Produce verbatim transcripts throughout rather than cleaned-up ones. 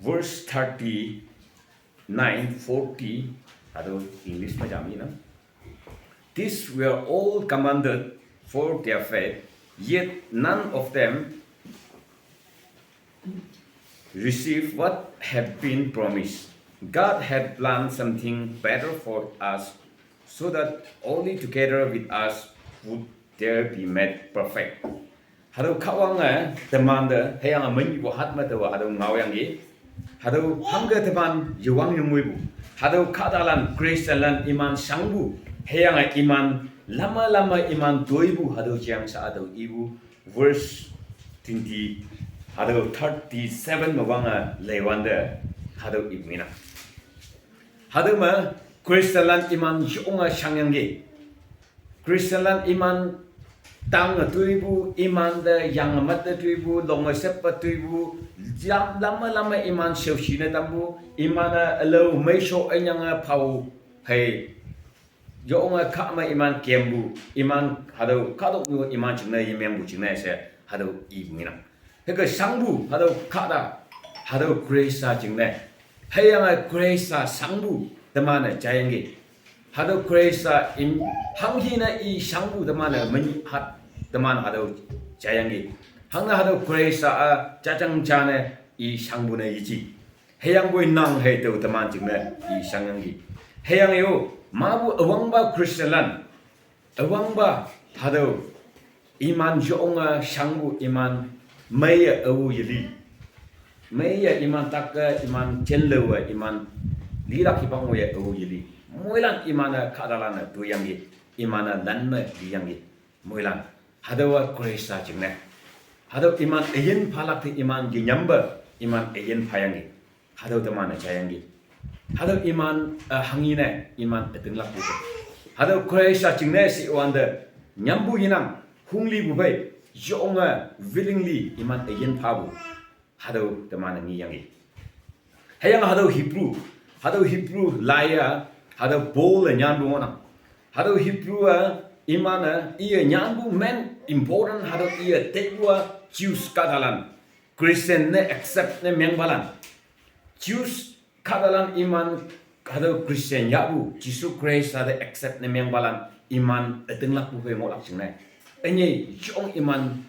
verse thirty-nine, forty, hatüo English me jam inang. These were all commended for their faith, yet none of them received what had been promised. God had planned something better for us, so that only together with us would they be made perfect. Hatüo Kahwange temante hüyange menyihpu hat me taowa hatüo ngaoyangki. Hatüo hangke teman yewang yengoipu, hatüo kahtalan Christianlan iman shangpu, hüyange iman lama lama iman toipu, hatüo jeang sha hatüo ipu verse twenty, hatüo thirty-seven me wange leiwante, hatüo ipu ngenang. Hatüo me Christianlan iman yonge shangyangki. Christianlan iman tange toipu, imante yange mette toipu, longe sheppe toipu, jam lama lama iman shaoshi ne tampu, iman-e ülao meisho ünyange phao hei yonge kah me iman kempu, iman hatüo kahtoknyu iman jingne yemengpu jingne she hatüo ipu ngenang. Hüke shangpu hatüo kahta, hatüo Khrista jingne, hüyange Khrista shangpu teman-e jaiyangki. Hatüo Khrista in hanghi ne i shangpu teman-e menyih hat, teman hatüo jaiyangki. Hangne hatüo Khrista-a jajang jane i shangpu ne yeji. Hüyangpoi nang hei tao teman jingne i shangyangki. Hüyange-o, mapu üwangpa Christianlan, üwangpa hatüo iman yonge shangpu iman meiye ao yeli. Meiye iman take iman jenlaowe iman lilak hipak ngoiye ao yeli. Moilan iman-e kahtalan-e toiyangki, iman-e lan me liyangki. Moilan, hatüowa Khrista jingne, hatüo iman üyin phalak te iman yenyampe, iman üyin phayangki. Hatüo teman-e jaiyangki. Hatüo iman, eh, hanghi ne iman ütinglakpu te, hatüo Khrista jingne she wante nyampu yenang, honglipu phei, yonge willingly iman üyin phapu. Hatüo teman-e ngeyangki. Hüyange hatüo Hebrew, hatüo Hebrew lai-a, hatüo Paul-e nyanpu ngohnang. Hatüo Hebrew-a iman-e iye nyanpu main important hatüo iye teipu-a Jews kahtalan, Christian ne accept ne mengpalan. Jews kahtalan iman hatüo Christian yahpu, Jesu Khrista te accept ne mengpalan iman ütinglakpu phei ngohlak jingne, ünyei yong iman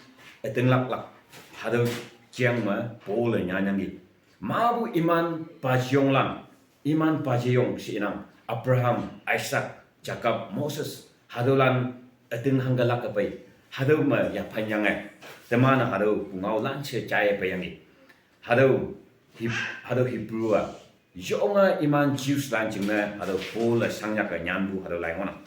ütinglaklak. Hatüo jeang me Paul-e nyanyangki. Mapu iman pajeyonglan, iman pajeyong she inang, Abraham, Isaac, Jacob, Moses, hatüolan üting hangkelak-e pei, hatüo me yaphanyange, teman-e hatüo pungao lanshe jaiye peiyangki. Hatüo Heb-, hatüo Hebrew-a yonge iman Jews lan jingne hatüo Paul-e shangyake nyanpu hatüo lai ngohnang.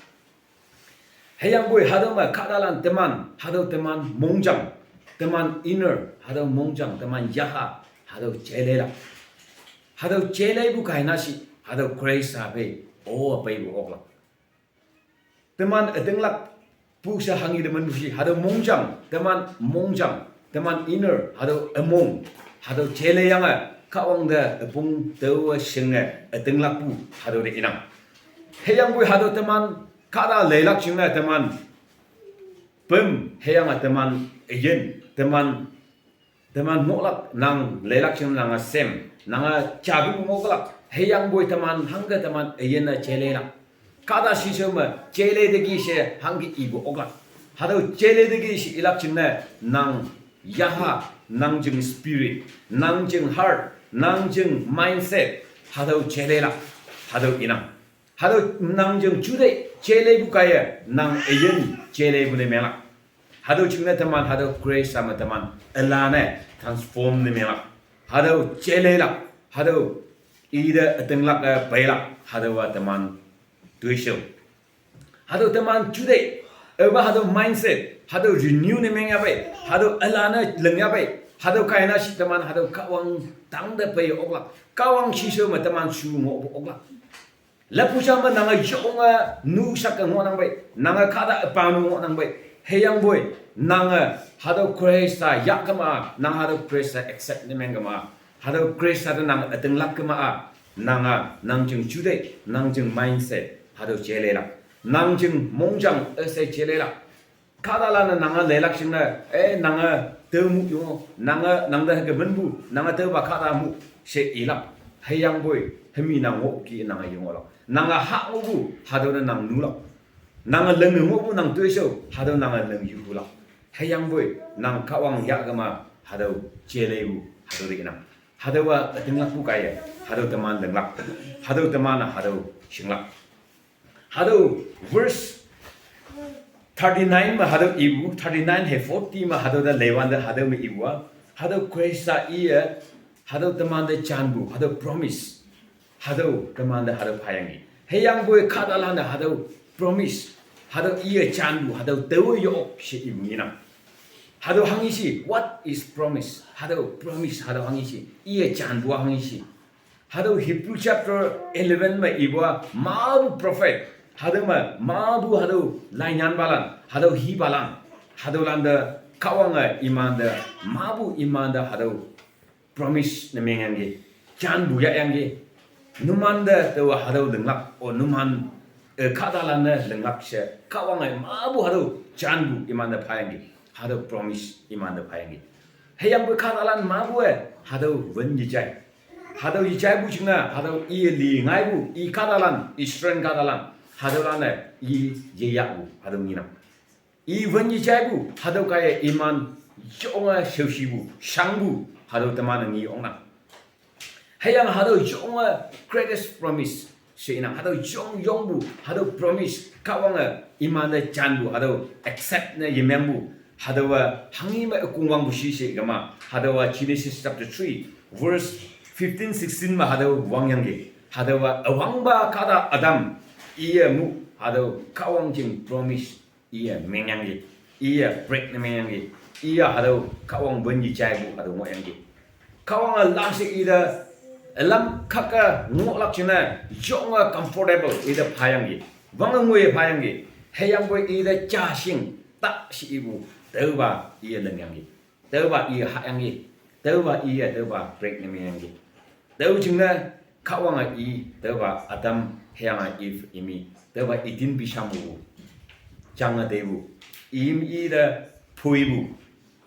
Hüyangpoi hatüo me kahtalan teman, hatüo teman mongjang, teman inner, hatüo mongjang, teman yaha, hatüo jeleilak. Hatüo jeleipu kaina shi, hatüo Khrista phei, o peipu oklak. Teman ütinglakpu she hanghi te menpu shi, hatüo mongjang, teman mongjang, teman inner, hatüo ümong, hatüo jeleiyange, Kahwang te üpong taowe shinge ütinglakpu, hatüo te inang. Hüyangpoi hatüo teman kahta leilak jingne teman püm, hüyange teman üyin, teman, teman ngohlak nang leilak jingne nange shem, nange japu ngohlak, hüyangpoi teman hangke teman üyin-e jeleilak. Kahta shishao me jeleiteki she hangke ipu oklak. Hatüo jeleiteki she ilak jingne nang yaha, nang jing spirit, nang jing heart, nang jing mindset, hatüo jeleilak, hatüo inang. Hatüo nang jing juteih jeleipu kaiye nang üyin jeleipu ne menglak. Hatüo jingne teman hatüo Khrista me teman üla ne transform ne menglak. Hatüo jeleilak, hatüo ite ütinglak-e peilak, hatüowa teman toishao. Hatüo teman juteih, aopa hatüo mindset, hatüo renew ne meng yahpei, hatüo üla ne ling yahpei, hatüo kaina shi teman hatüo Kahwang tangte pei oklak. Kahwang shishao me teman shu ngohpu oklak. Lapu ja me nange yonge nu shake ngohnang pei, nange kahta üpa nu ngohnang pei. Hüyangpoi nange hatüo Khrista yahkema, nang hatüo Khrista accept ne mengkema, hatüo Khrista te nang ütinglak kema-a, nang-a nang jing juteih, nang jing mindset hatüo jeleilak, nang jing mongjang üshei jeleilak. Kahtalan-e nange leilak jingne, eh, nange tao mu yong, nange, nangte hüke minpu, nange taopa kahta mu. she ilak. Hüyangpoi hümi nang ngohki nange yengohlak. Nange hah ngohpu hatüo ne nang nulak. Nange linge ngohpu nang toishao hatüo nange ling yuhulak. Hüyangpoi nang Kahwang yahkema hatüo jeleipu hatüo te inang. Hatüowa ütinglakpu kaiye hatüo teman linglak. Hatüo teman-e hatüo shinglak. Hatüo verse thirty-nine me hatüo ipu, thirty-nine hei forty me hatüo te leiwante hatüo me ipu-a, hatüo Khrista iye hatüo temante janpu hatüo promise, hatüo temante hatüo phayangki. Hüyangpoi kahtalan-e hatüo promise, hatüo iye janpu hatüo taowe yok she ipu ngenang. Hatüo hanghe shi, what is promise? Hatüo promise hatüo hanghe shi, iye janpu hanghe shi. Hatüo Hebrew chapter eleven me ipu-a, mapu prophet, hatüo me mapu hatüo lainyanpalan, hatüo hipalan, hatüolante Kahwange imante mapu imante hatüo promise ne mengyangki, janpu yahyangki. Numante taowa hatüo linglak, o numan, e, kahtalan-e linglak she Kahwange mapu hatüo janpu imante phayangki. Hatüo promise imante phayangki. Hüyangpoi kahtalan mapu-e hatüo wün yejai. Hatüo yejaipu jingne hatüo iye li ngaipu i kahtalan, Israel kahtalan, hatüolan-e i yeyahpu hatüo ngenang. I wün yejaipu hatüo kaiye iman yonge shaoshipu, shangpu hatüo teman-e nge oknang. Hüyange hatüo yonge greatest promise she inang, hatüo yong yongpu hatüo promise Kahwange imante janpu hatüo accept ne yemengpu, hatüowa hanghe me ükongwangpu shi she kema, hatüowa Genesis chapter three verse fifteen, sixteen me hatüo wangyangki. Hatüowa üwangpa kahta Adam, iye mu hatüo Kahwang jing promise iye mengyangki, iye break ne mengyangki, iye hatüo Kahwang wün yejaipu hatüo ngohyangki. Kahwange lashe ite ülam kake ngohlak jingne yonge comfortable ite phayangki, wange ngoiye phayangki. Hüyangpoi ite jashing ta she ipu taopa iye lingyangki, taopa iye hahyangki, taopa iye taopa break ne mengyangki. Tao jingne Kahwange i taopa Adam hüyange Eve imi taopa Eden pishanpu, jange teipu, imi ite phoipu,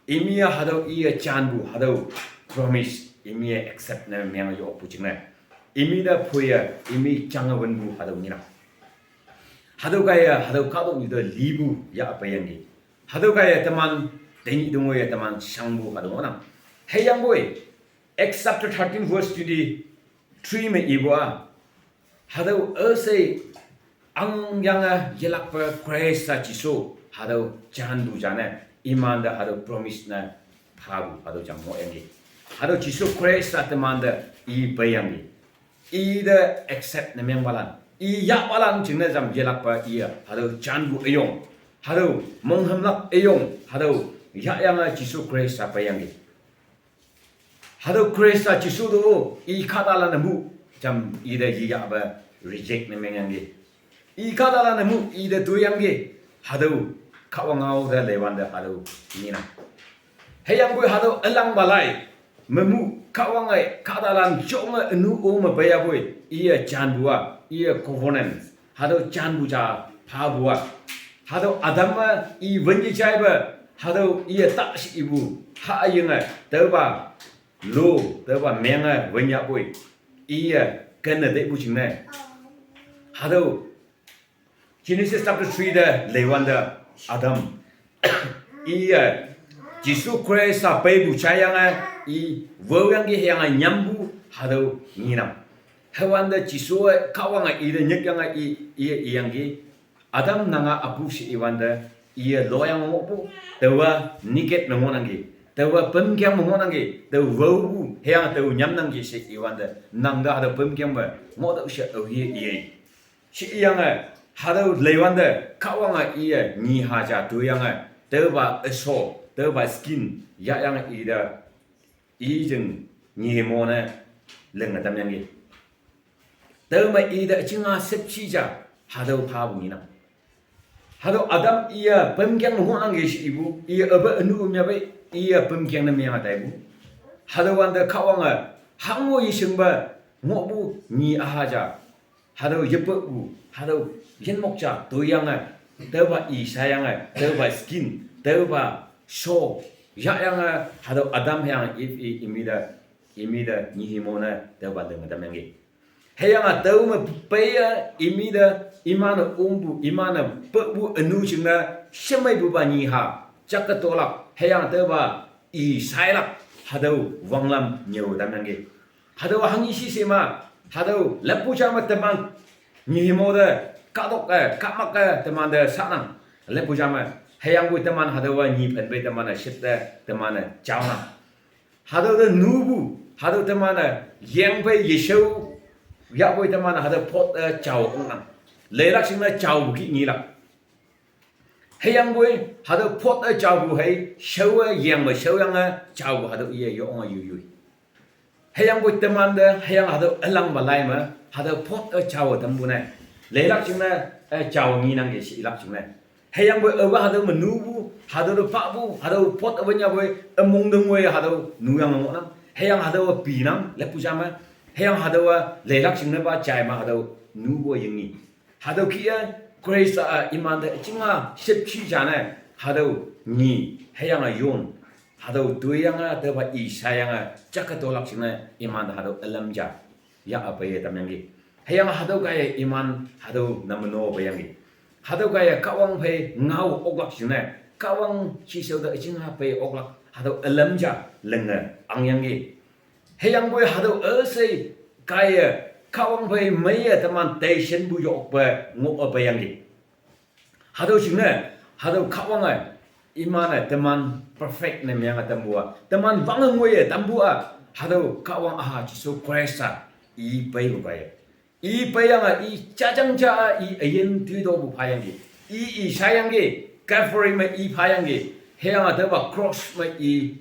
imi-a hatüo iye janpu hatüo promise imi-e accept ne meng yokpu jingne, imi te phoiye imi jange wünpu hatüo ngenang. Hatüo kaiye hatüo kahtoknyu te lipu yahpeiyangki. Hatüo kaiye teman tenyih te ngoiye teman shangpu hatüo ngohnang. Hüyangpoi Acts chapter thirteen verse twenty-three me ipu-a, hatüo üshei angyange yelakpe Khrista Jesu hatüo janpu jane imante hatüo promise ne phapu hatüo jang ngohyangki. Hatüo Jesu Khrista temante i peiyangki. Ite accept ne mengpalan, i yahpalan jingne jam yelakpe iye hatüo janpu üyong, hatüo monghümlak üyong, hatüo yahyange Jesu Khrista peiyangki. Hatüo Khrista Jesu te-o i kahtalan-e mu jam ite yeyahpe reject ne mengyangki. I kahtalan-e mu ite toiyangki. Hatüo Kahwang ngao te leiwante hatüo ngenang. Hüyangpoi hatüo ülangpa lai me mu Kahwange kahtalan yonge ünu-o me peiyapoi, iye janpu-a, iye covenant, hatüo janpu ja phapu-a, hatüo Adam-e i wün yejaipe, hatüo iye ta she ipu hayinge, taopa lo, taopa menge wün yahpoi, iye kenne teipu jingne, hatüo Genesis chapter three te leiwante Adam, iye Jesu Khrista peipu jaiyange i waoyangki hüyange nyampu hatüo ngenang. Hüwante Jesu-e Kahwange ite nyikyange i, iye iyangki, Adam, nange apu she iwante, iye loyange ngohpu, taowa naked me ngohnangki, taowa pümkeng me ngohnangki, tao waopu hüyange tao nyamnangki she iwante, nang te hatüo pümkeng me ngohtüoh she aohe iye. She iyange, hatüo leiwante Kahwange iye nyi haja toiyange, taopa üsho, taopa skin yahyange ite i jing nyi mone linge tamyangki. Tüome ite jinga sepshi ja hatüo phapu ngenang. Hatüo Adam iye pümkeng ngohnangki she ipu, iye üpe ünu ümyapei, iye pümkeng ne menge taipu. Hatüowante Kahwange hango yeshingpe ngohpu nyi üha ja, hatüo yepepu, hatüo yinmok ja toiyange, taopa i shayange, taopa skin, taopa sho yahyange, hatüo Adam hüyange Eve i imi te imi te nyi himo ne taopa linge tamyangki. Hüyange tao me peiye imi te iman-e ongpu, iman-e pepu ünu jingne shemeipupa nyi ha, jakke tolak, hüyange taopa i shailak, hatüo wanglam nyüo tamyangki. Hatüo hanghe shi she ma, hatüo leppu ja me teman nyi himo te, kahtok-e, kahmak-e temante shanang, leppu ja me. Hüyangpoi teman hatüowa nyi phen pei teman-e shit te, teman-e jaonang. Hatüo te nupu, hatüo teman-e yeng phei yeshao, yahpoi teman-e hatüo pot-e jao ongnang. Leilak jingne jaopu ki ngilak. Hüyangpoi hatüo pot-e jaopu hei, shaowe yeng me shaoyange jaopu hatüo iye yonge yuiyui. Hüyangpoi temante, hüyange hatüo ülangpa lai me, hatüo pot-e jao tampu ne. Leilak jingne, eh, jao ngenangki she ilak jingne. Hüyangpoi aopa hatüo me nupu, hatüo te pahpu, hatüo pot aope nyapoi, ümong te ngoi hatüo nuyange ngohnang. Hüyange hatüowa pinang, leppu ja me. Hüyange hatüowa leilak jingnepa jai me hatüo nupu yingi. Hatüo kih-e, Khrista-a imante üjinga shüpshe jane, hatüo nyi, hüyange yon, hatüo toiyange, taopa i shayange, jakke tolak jingne, imante hatüo ülam ja, yah-a peiye tamyangki. Hüyange hatüo kaiye iman, hatüo namno peiyangki. Hatüo kaiye Kahwang phei ngao oklak jingne, Kahwang shishao te üjinga pei oklak, hatüo ülam ja linge angyangki. Hüyangpoi hatüo üshei kaiye Kahwang phei meiye teman taishenpu yokpe ngoh-e peiyangki. Hatüo jingne, hatüo Kahwange, iman-e teman perfect ne meange tampu-a, teman wange ngoiye tampu-a, hatüo Kahwang-a Jesu Khrista i peipu kaiye. I peiyange i jajang ja-a i üyin toitopu phayangki. I, i shayangki, Calvary me i phayangki. Hüyange taopa cross me i,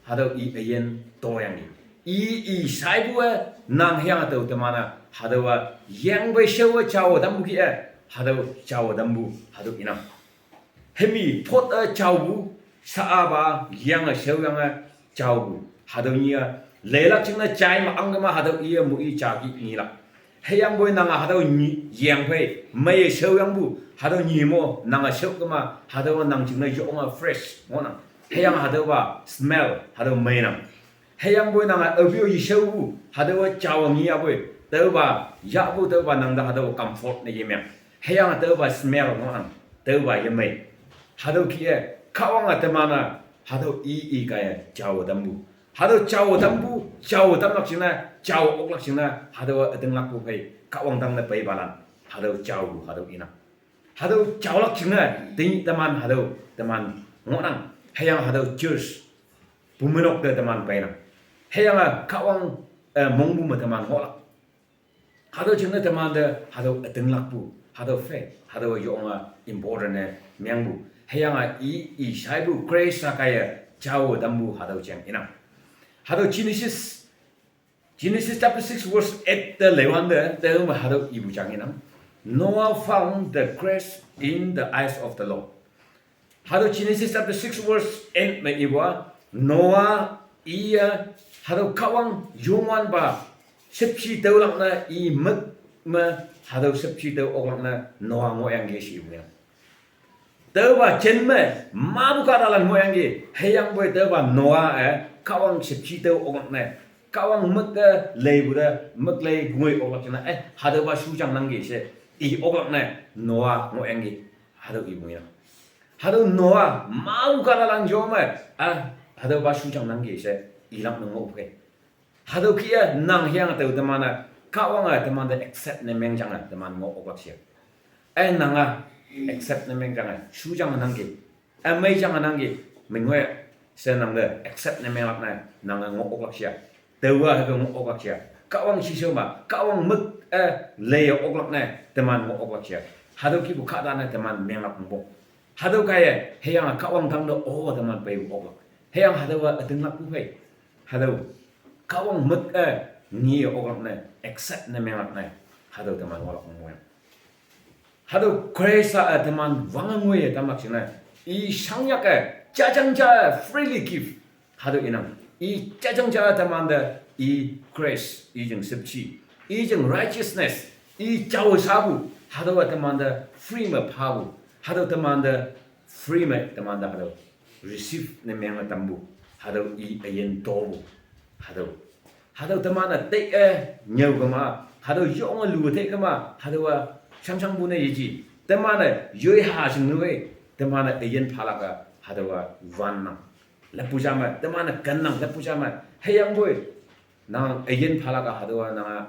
hatüo i üyin toyangki. I, i shaipu-e nang hüyange tao teman-a, hatüowa yeng phei shaowe jao tampu kih-e, hatüo jao tampu, hatüo inang. Hemi pot-e jaopu, sha-a pa, yange shaoyange jaopu. Hatüo nyi-a, leilak jingne jai me angkema hatüo iye mu i ja ki ngilak. Hüyangpoi nange hatüo nyi yeng phei, meiye shaoyangpu, hatüo nyi mo nange shao kema, hatüo nang jingne yonge fresh ngohnang. Hüyange hatüopa smell, hatüo meinang. Hüyangpoi nange aope-o yeshaopu, hatüowa jao ngi yapoi, taopa, yahpu taopa nangte hatüo comfort ne yemeng. Hüyange taopa smell ngohnang, taopa yemei. Hatüo kih-e, Kahwange teman-a, hatüo i, i kaiye jao tampu. Hatüo jao tampu, jao tamlak jingne, jao oklak jingne, hatüowa ütinglakpu phei, Kahwang tangte peipalan, hatüo jaopu, hatüo inang. Hatüo jaolak jingne, tenyih teman hatüo, teman ngohnang, hüyange hatüo church, pumeinok te teman peinang. Hüyange Kahwang, eh, mongpu me teman ngohlak. Hatüo jingne temante, hatüo ütinglakpu, hatüo faith, hatüo yonge important ne mengpu. Hüyange i, i shaipu Khrista kaiye, jao tampu hatüo jeng inang. Hatüo Genesis, Genesis chapter six verse eight te leiwante, te me hatüo ipu jang inang. Noah found the grace in the eyes of the Lord. Hatüo Genesis chapter six verse eight me ipu-a, Noah iye, hatüo Kahwang Youngwanpa, shüpshe taolak ne i mük me, hatüo shüpshe tao oklak ne Noah ngohyangki she ipu yang. Taopa jin me, mapu kahtalan ngohyangki, hüyangpoi taopa Noah-e, Kahwang shüpshe tao oklak ne, Kahwang mük-e leipu te, mük lei ngoi oklak jingne, eh, hatüopa shujang nangki she, i oklak ne, Noah ngohyangki, hatüo ipu yang. Hatüo Noah, mapu kahtalan yo me, ah, hatüopa shujang nangki she, ilak ne ngohpu kei. Hatüo kih-e nang hüyange tao teman-e, Kahwange temante accept ne mengjange teman ngoh oklak she. Eh, nange accept ne mengjange, shujang nangki. Eh, meijange nangki, mengwe she nangte accept ne menglak ne, nange ngoh oklak she. Taowa hüke ngoh oklak she. Kahwang shishao me, Kahwang mük, eh, leiye oklak ne, teman ngoh oklak she. Hatüo kihpu kahtane teman menglak mongpo. Hatüo kaiye, hüyange Kahwang tangte o teman peipu oklak. Hüyange hatüowa ütinglakpu phei. Hatüo, Kahwang mük-e, nge oklak ne, accept ne menglak ne. Hatüo teman ngohlak mongpo yang. Hatüo Khrista-e teman wange ngoiye tamlak jingne, i shangyak-e, jajang ja-e freely give. Hatüo inang, i jajang ja temante, i grace, i jing shüpshe, i jing righteousness, i jao shapu, hatüowa temante free me phapu, hatüo temante free me temante hatüo receive ne menge tampu, hatüo i üyin topu, hatüo Hatüo teman-e tei-e nyüo kema, hatüo yonge lu te kema, hatüowa shangshangpu ne yeji. Teman-e yoi ha shingnyu-e, teman-e üyin phalak-a, hatüowa wannang. Leppu ja me, teman-e kennang, leppu ja me. Hüyangpoi, nang üyin phalak-a, hatüowa nang-a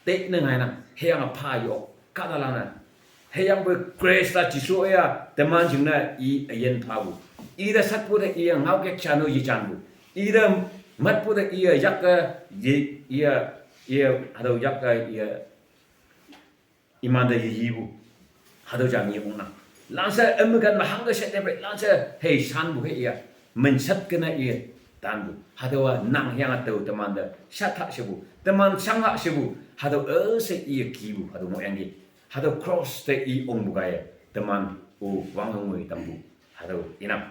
tei ne ngainang, hüyange pha yo, kahtalan-e. Hüyangpoi Khrista Jesu-a, teman jingne i üyin phapu. Ite satpu te iye ngaokek jano yejanpu. Ite matpu te iye yakke ye, iye, iye, hatüo yakke iye imante yeyipu. Hatüo ja ngi ongnang. Lanshe ümkan me hangke shet ne pei, lanshe hei shanpu he iye. Minshat kene iye tanpu. Hatüowa nang hüyange tao temante shat ha shepu. Teman shang ha shepu. Hatüo üshei iye kipu. Hatüo ngohyangki. Hatüo cross te i ongpu kaiye. Teman-o wange ngoi tampu. Hatüo inang.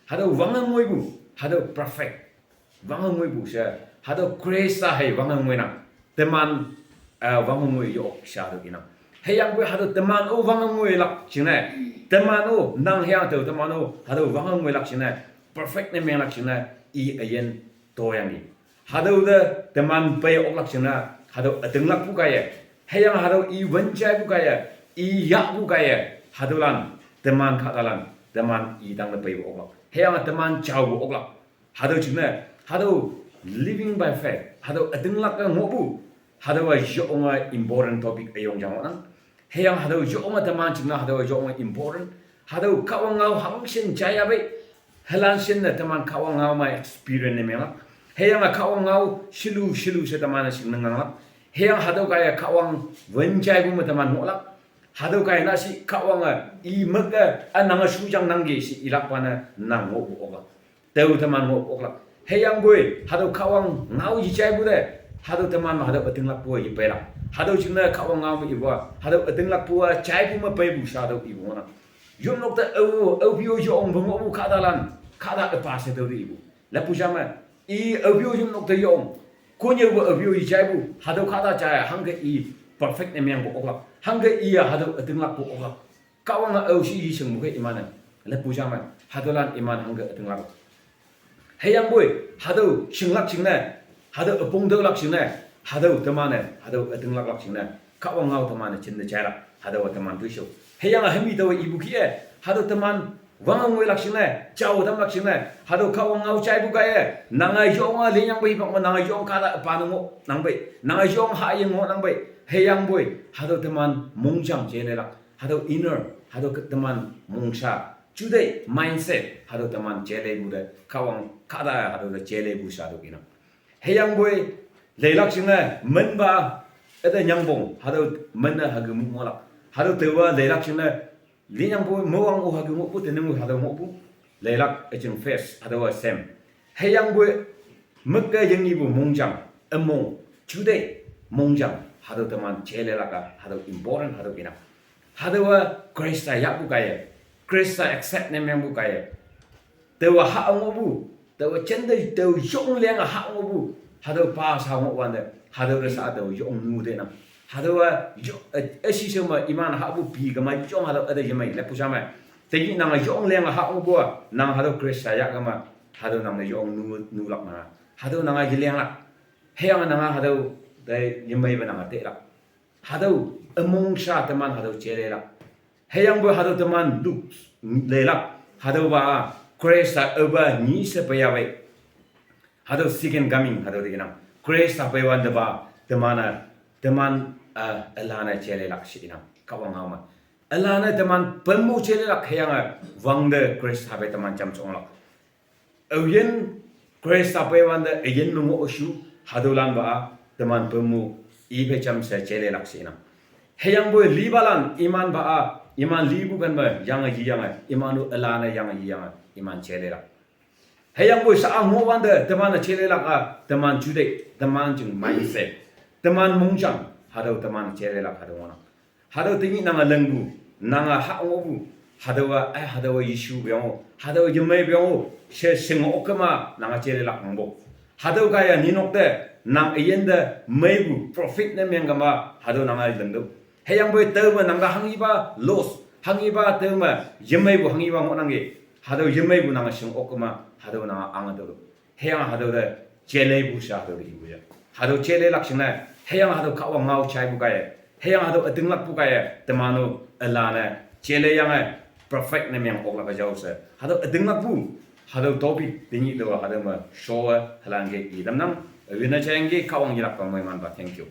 Hatüo wange ngoipu. Hatüo perfect. Wange ngoipu she, hatüo Khrista hei wange ngoinang. Teman, eh, wange ngoi yok she hatüo inang. Hüyangpoi hatüo teman-o wange ngoilak jingne. Teman-o nang hüyange tao teman-o hatüo wange ngoilak jingne. Perfect ne menglak jingne. I üyin toyangki. Hatüo te teman pei oklak jingne. Hatüo ütinglakpu kaiye. Hüyange hatüo i wün jaipu kaiye. I yahpu kaiye. Hatüolan, teman kahtalan, teman i tangte peipu oklak. Hüyange teman jaopu oklak. Hatüo jingne, hatüo living by faith, hatüo ütinglak-e ngohpu, hatüowa yonge important topic üyong jang ngohnang. Hüyange hatüo yonge teman jingne, hatüowa yonge important. Hatüo Kahwang ngao hangshin jaiya pei, hülan shinne teman Kahwang ngao me experience ne menglak. Hüyange Kahwang ngao shilu, shilu she teman-e shingne nganglak. Hüyange hatüo kaiye Kahwang wün jaipu me teman ngohlak. Hatüo kaiye na shi Kahwange i meke, a nange shujang nangki she ilakpa ne nang ngohpu oklak. Tao teman ngoh oklak. Hüyangpoi, hatüo Kahwang ngao yejaipu te, hatüo teman me hatüo ütinglakpu-a yepeilak. Hatüo jingne Kahwang ngao me ipu-a, hatüo ütinglakpu-a jaipu me peipu she hatüo ipu ngohnang. Yopnok te ao, aope-o yong pe ngohpu kahtalan, kahta üpa she tüo te ipu. Leppu ja me, i aope-o yopnok te yong. Konnyüopu aope-o yejaipu, hatüo kahta jaiya, hangke i perfect ne mengpu oklak. Hangke iye hatüo ütinglakpu oklak. Kahwange ao shi yeshingpu ke iman-e. Leppu ja me, hatüolan iman hangke ütinglak. Hüyangpoi, hatüo shinglak jingne, hatüo üpong tüolak jingne, hatüo teman-e, hatüo ütinglaklak jingne, Kahwang ngao teman-e jinne jailak, hatüowa teman toishao. Hüyange hemi taowe ipu kih-e, hatüo teman wange ngoilak jingne, jao tamlak jingne, hatüo Kahwang ngao jaipu kaiye, nange yonge linyangpei hipak me nange yong kahta üpa ne ngohnang pei, nange yong haye ngohnang pei, hüyangpoi, hatüo teman mongjang jeleilak, hatüo inner, hatüo ke teman mongsha, juteih mindset, hatüo teman jeleipu te, Kahwang kahta hatüo te jeleipu she hatüo inang. Hüyangpoi, leilak jingne, minpa, üte nyangpong, hatüo min-e hüke mu ngohlak. Hatüo taowa leilak jingne, linyangpoi, mewang-o hüke ngohpu, tening-o hatüo ngohpu, leilak üjing face, hatüowa same. Hüyangpoi, meke yengipu mongjang, ümong, juteih, mongjang, hatüo teman jeleilak-a, hatüo important, hatüo inang. Hatüowa Khrista yahpu kaiye, Khrista accept ne mengpu kaiye, taowa ha ngohpu, taowa jente tao yong lenge ha ngohpu, hatüo pa sha ngohwante, hatüo te sha tao yong nu tenang. Hatüowa yo, eh, üshi she me iman hahpu pi kema yong hatüo üte yemei leppu ja me. Tenyih nange yong lenge ha ngohpu-a, nang hatüo Khrista yah kema, hatüo nange yong nu, nulak nange. Hatüo nange yelenglak. Hüyange nange hatüo te yemeipe nange tehlak. Hatüo, ümongsha teman hatüo jeleilak. Hüyangpoi hatüo teman luk leilak. Hatüopa, Khrista aopa nyi she peiya pei. Hatüo second coming, hatüo te inang. Khrista peiwantepa, teman-e, teman, eh, ülan-e jeleilak she inang. Kahwang ngao me. Ülan-e teman pemmo jeleilak hüyange, wangte Khrista pei teman jamjonglak. Aoyin, Khrista peiwante üyin me ngoh shu, hatüolanpa-a, teman pemmo, ipe jamshe jeleilak she inang. Hüyangpoi lipalan, imanpa-a, iman lipu ken me, yange yiyange, iman-o ülan-e yange yiyange, iman jeleilak. Hüyangpoi sha-a ngohwante, teman-e jeleilak-a, teman juteih, teman jing mindset, teman mongjang, hatüo teman jeleilak hatüo ngohnang. Hatüo tenyih nange lingpu, nange ha ngohpu, hatüowa, eh, hatüowa yeshu peang-o, hatüowa yemei peang-o, she shinge ok kema nange jeleilak nangpo. Hatüo kaiye ninok te, nang üyin te, meipu, profit ne meng kema, hatüo nange lingtüoh. Hüyangpoi taome nangte hanghipa loss, hanghipa taome, yemeipu hanghipa ngohnangki, hatüo yemeipu nange shinge ok kema, hatüo nange ange tüoh. Hüyange hatüo te, jeleipu she hatüo te ipu ya. Hatüo jele lak jingne, hüyange hatüo Kahwang ngao jaipu kaiye, hüyange hatüo ütinglakpu kaiye, teman-o üla ne, jele yange, perfect ne meng oklak jao she. Hatüo ütinglakpu, hatüo topic tenyih tüowa hatüo me showe hülange i tamnang, üwinne jayangki Kahwang yelakpa moimanpa, thank you.